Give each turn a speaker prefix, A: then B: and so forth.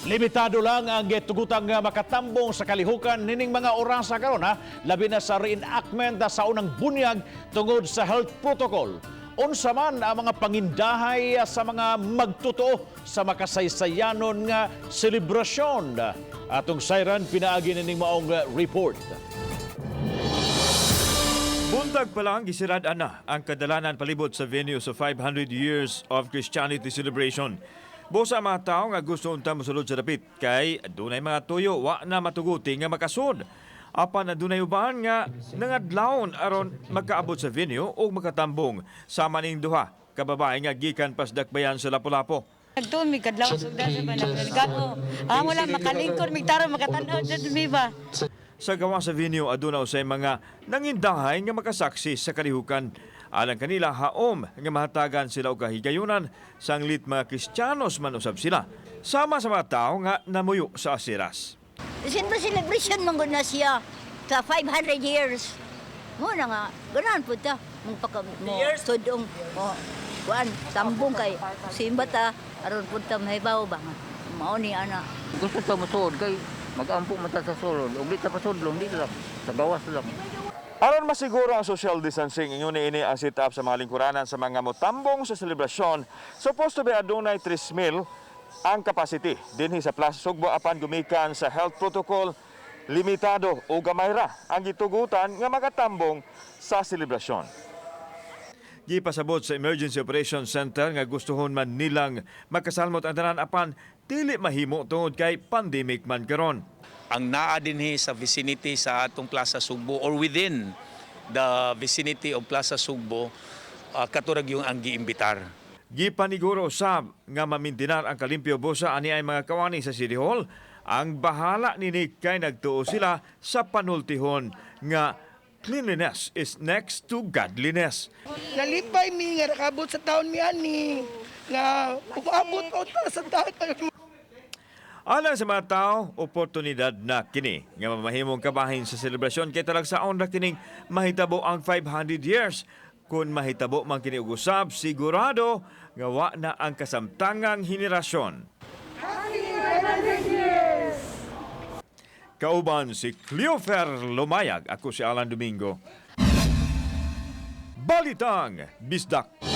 A: Limitado lang ang gitugutang nga makatambong sa kalihukan nining mga orasa karon ha, labi na sa reenactment sa unang bunyag tungod sa health protocol. Unsa man ang mga pangindahay sa mga magtotoo sa makasaysayanon nga selebrasyon? Atong sayran pinaagi nining maong report.
B: Buntag pa lang, gisirad na ang kadalanan palibot sa venue sa 500 Years of Christianity celebration. Busa mga tao nga gusto unta mosulod sa dapit kay dunay mga tuyo wa na matuguti nga makasud. Apan adunay uban nga nangadlawon aron makaabot sa venue o makatambong, sama ning duha ka babae nga gikan pas dakbayan sa Lapu-Lapu.
C: Nagtuon mi kadlaw sa sa ba. Ah, wala makalingkod mig tarong makatan-aw jud mi ba.
B: Sa gawa sa venue, aduna usay mga nangindahay nga makasaksi sa kalihukan. Alang kanila, haom nga mahatagan sila og kahigayunan sanglit mga Kristiyanos man usab sila. Sama sa mga tao nga namuyo sa Asiras.
D: Siyempre, celebration man gud na siya sa 500 years. Mo na nga, ganahan pud ta. Mong paka mo sudong mo kuan tambong kay simba ta aron pud ta mahibaw ba nga. Mao ni ana.
E: Gusto ta mosuod kay mag-ampo man ta sa sulod. Ug di ta pasudlong, di lang. Sa gawas lang.
B: Aron masiguro ang social distancing, ingon ni ini ang set-up sa mga lingkuranan sa mga motambong sa selebrasyon. Supposed to be adunay 3,000 ang capacity dinhi sa Plaza Sugbo, apan gumikan sa health protocol, limitado o gamay ra ang gitugutan nga makatambong sa selebrasyon. Gipasabot sa Emergency Operations Center nga gustuhon man nilang makasalmot ang tanan apan dili mahimo tungod kay pandemic man karon.
F: Ang naa dinhi sa vicinity sa atong Plaza Sugbo or within the vicinity of Plaza Sugbo, kato ra gyung ang giimbitar.
B: Gipaniguro usab nga mamintinar ang kalimpyo busa ani ay mga kawani sa City Hall. Ang bahala nini kay nagtuo sila sa panultihon nga cleanliness is next to godliness.
G: Nalipay mi nga nakabot sa taon mi ani nga umaabot pa ta sa taon.
B: Alang sa mga tao, oportunidad na kini nga mamahimong kabahin sa selebrasyon kay talagsaon ra kining mahitabo ang 500 years. Kung mahitabo man kini og usab, sigurado nga wa na ang kasamtangang henerasyon. Kauban si Cleofer Lumayag, ako si Alan Domingo. Balitang Bisdak.